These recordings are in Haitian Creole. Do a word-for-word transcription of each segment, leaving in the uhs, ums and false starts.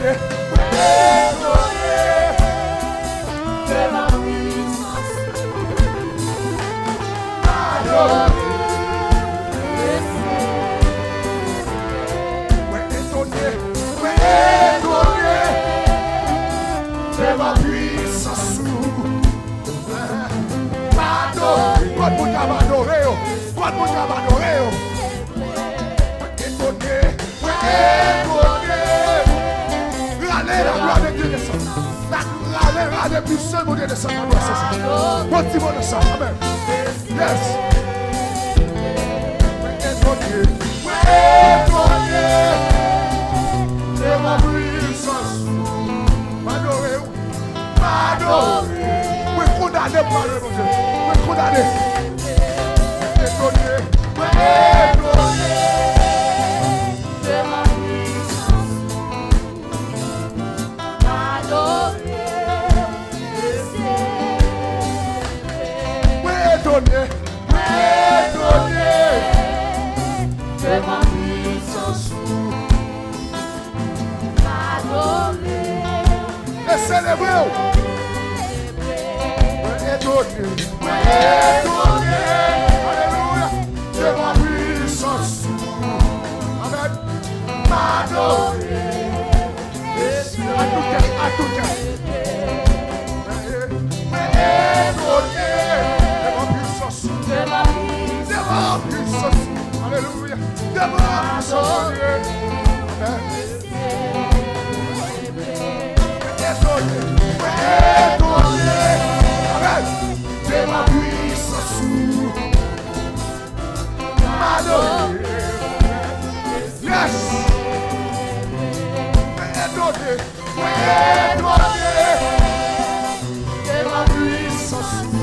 Mwen etone de la pwisans ou. Adore. Mwen etone, mwen etone de la pwisans ou. Adore. Kot moun k ap adore yo? Kot moun k ap adore yo? Mwen etone. Mwen etone. Rale laglwa de Dye desann. Rale, rale pwisans Bondye desann nan adorasyon sa. Bon ti mo nan sa. Amèn. Yes. Mwen etone. Mwen etone. Devan pwisans ou. Mwen adore w. Mwen adore. Mwen kondane m, mwen adore Bondye. Mwen kondane. Mwen etone. Mwen etone. Mwen etone, mwen etone devan pwisans ou. E selebre w. Mwen etone, mwen etone, alelouya, devan pwisans ou. Amèn. M adore. A tout kè, a tout kè. Mwen etone devan pwisans ou. Devan pwisans ou. Alelouya. Devan pwisans ou. Amèn. Mwen etone, mwen etone. Amèn. Devan pwisans ou. M adore. Yes. Mwen etone, mwen etone devan pwisans ou.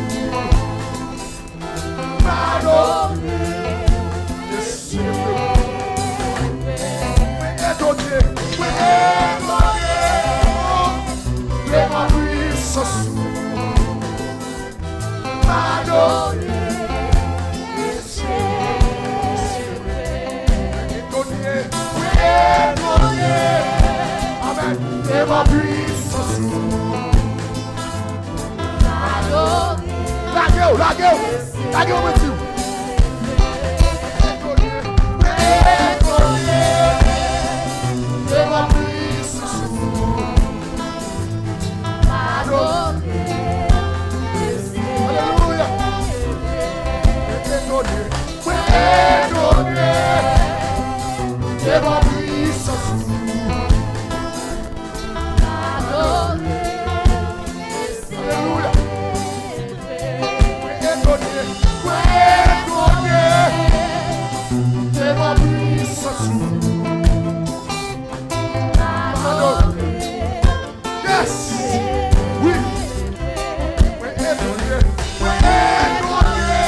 M adore. Mwen etone, mwen etone devan pwisans ou. M adore. Mwen etone, mwen etone. Amèn. Devan pwisans ou. Lage w, lage w. Lage w, mwen di w. Mwen etone, mwen etone. Devan pwisans ou. Adore. Alelouya. Mwen etone. Mwen etone devan pwisans ou. Adore. Alelouya. Mwen etone. Mwen etone devan pwisans ou. Adore. Yes. Wi. Mwen etone. Mwen etone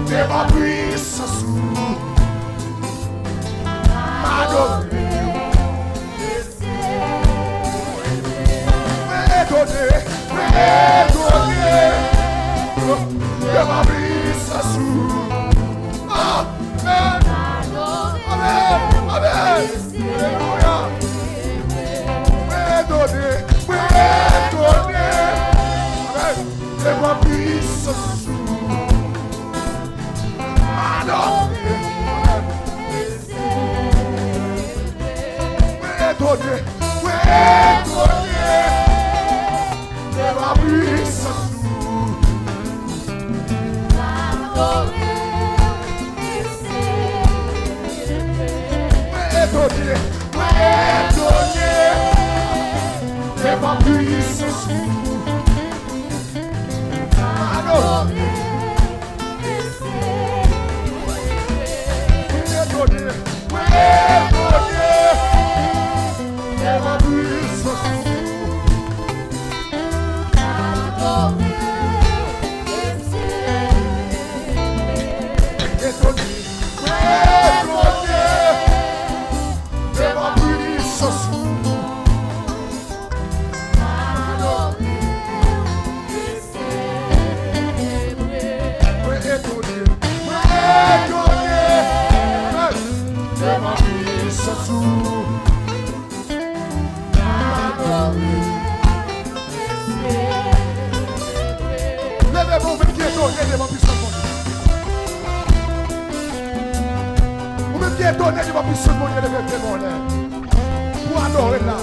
devan pwisans ou. M adore. Mwen etone. Mwen etone devan pwisans ou. Amèn. Amèn. Amèn. Alelouya. Mwen etone, mwen etone. Amèn. Devan pwisans ou. Adore. Amèn. Mwen etone, mwen etone. Devan pwisans ou. Adore. Mwen etone, mwen etone devan pwisans ou. Adore. Mwen etone, mwen etone devan pwisans ou. Adore. Etone, mwen etone devan pwisans ou. Adore. Mwen etone, mwen etone devan pwisans ou. Devan pisans Bondye. Ou menm ki etone devan pisans Bondye, leve pye nou anlè pou adore l la.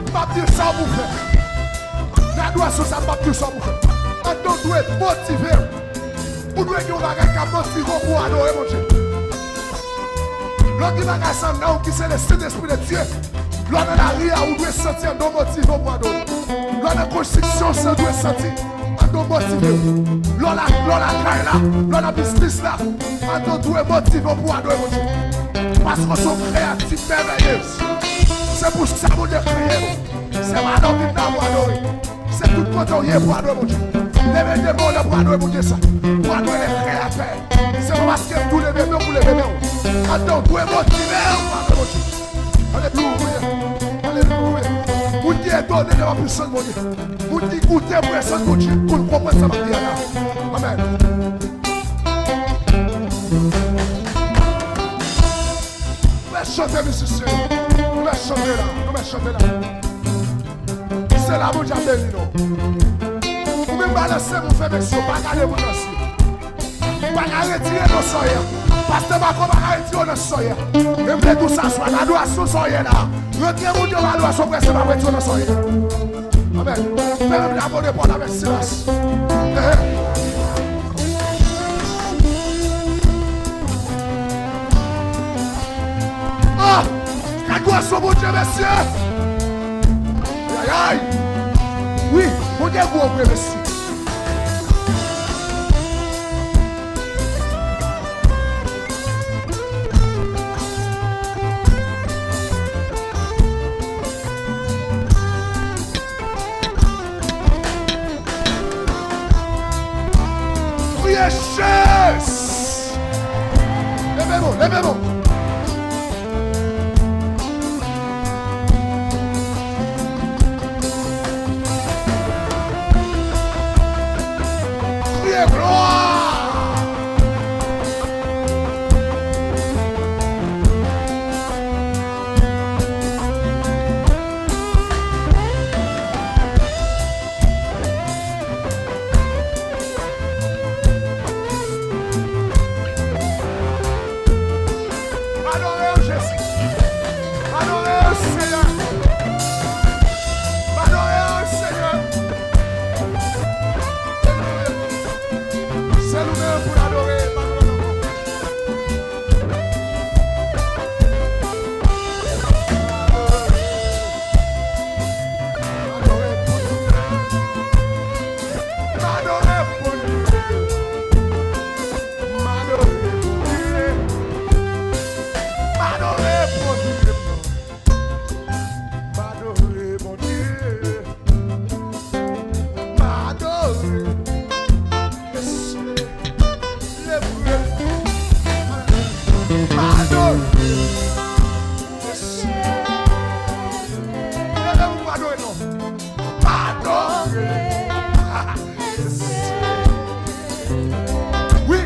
M ap di sa w pou fè. Nan adorasyon sa, m ap di sa w pou fè. Antan w dwe motive w. Ou dwe gen yon bagay k ap motive w pou adore Bondye. Lè w gen bagay sa nan ou ki se le Sentespri de Dye, lè w nan lari a, ou dwe santi andan w motive w pou adore. Lè w nan konstriksyon, sa w dwe santi andan w motive w. Lè w la, lè w lakay la, lè w nan biznis la, andan w dwe motive w pou adore Bondye. Paske w se yon kreyati mèvèyez. Se pou sa Bondye kreye w. Se pa nan w vin la pou adore. Se tout kote w ye pou adore Bondye. Leve de men w la pou adore Bondye sa. Pou adore le Kreyatè. Se pa paske m di w leve men w pou leve men w. Andan w dwe motive w pou adore Bondye. Alelouya. Alelouya. Moun ki etone devan pisans Bondye. Moun ki goute prezans Bondye. Pou l konprann sa m ap di a la. Amèn. Mèt chante mizisyen. Mèt chante la. Mèt chante la. Se la Bondye ap beni nou. Ou menm balanse pou fè mesye, pa gade moun nan zye. Pa ka retire nan sòyè. Pastè Marco pa ka retire nan sòyè. Men m vle di w sa swa, adorasyon sòyè la. Retire moun yo adorasyon prese pa retire nan sòyè. Amèn. Fè menm drapo de pòt avèk silans. Ehe. Ah! Gad gwo sou Bondye, mesye! Ayayay! Wi, Bondye gwo vre, mesye. Kriye Jezi! Leve men w, leve men w. Kriye glwa! Adore w, Jezi. Adore w, Senyè. Adore w, Senyè. Se nou menm pou n adore, pa nou menm ankò. M adore. Leve pou adore. Leve pou adore non. M adore. Wi, m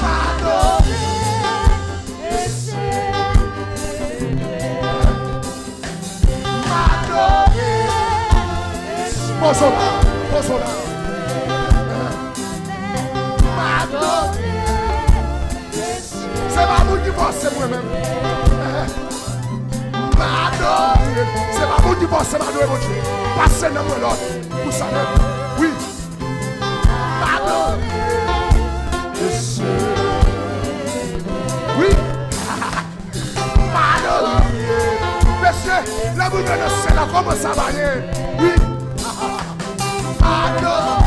adore. M adore. Poze w la, poze w la. M adore. Se pa moun ki fòse mwen menm. M adore. Se pa moun ki fòse m adore Bondye. Pase nan mwen lòd pou sa menm. Wi. M adore. Wi. M adore. Mesye, lè moun yo nan syèl la, kòman sa va ye? Wi. M adore.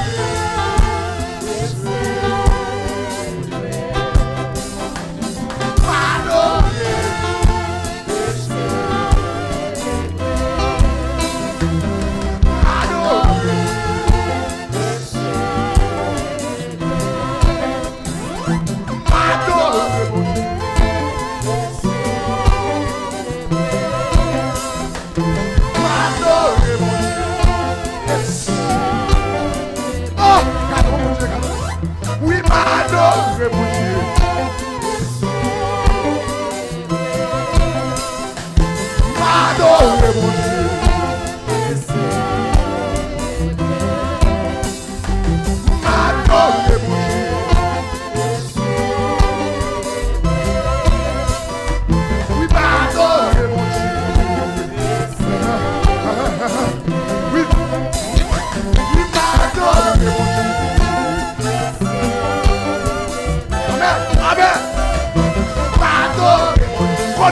M adore. M adore. M adore Bondye. M adore Bondye.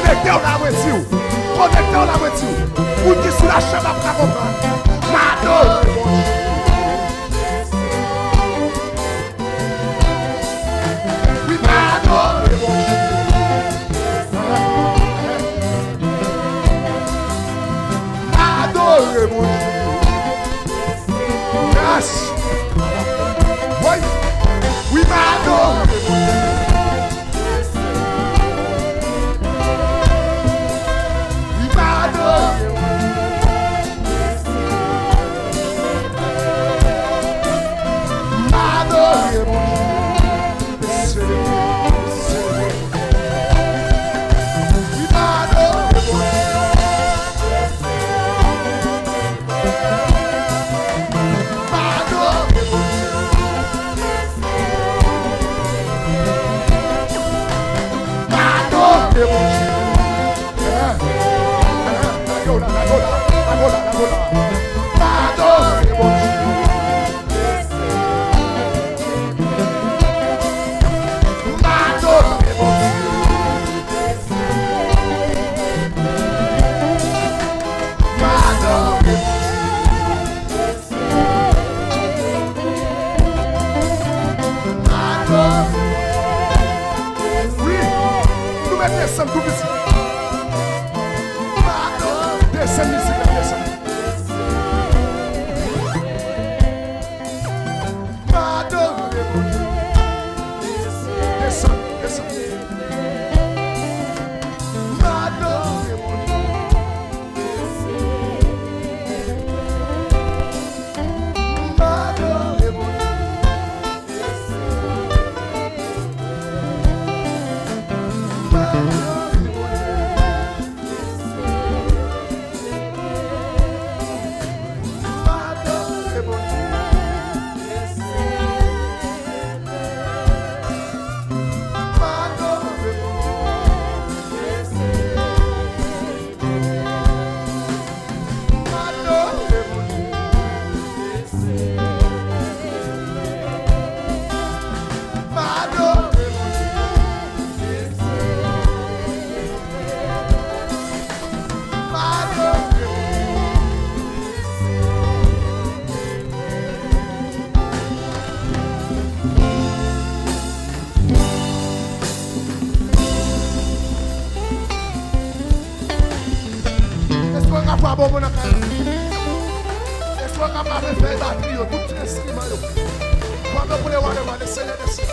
Konekte w la, mwen di w. Konekte w la, mwen di w. Moun ki sou lachanm ap ka konprann. M adore Bondye. Wi, m adore Bondye. M adore Bondye. Yes. Wi. Wi, m adore Bondye. Wi, m adore Bondye. M adore Bondye. Wi, m adore Bondye. M adore Bondye. M adore Bondye. Eh, eh, lage w la, lage w la, lage w la, lage w la. M adore Bondye. M adore Bondye. M adore Bondye. Wi, nou mèt desann tou mizik. Desann mizik la, desann. M adore Bondye. Desann, desann. M adore Bondye. M adore Bondye. M adore Bondye. M adore Bondye. M adore Bondye. Èske w ka fè bonbon nan kay la? Èske w ka frape fèy batri yo, tout ti enstriman yo? Frape pou le wale wale, Senyè desann.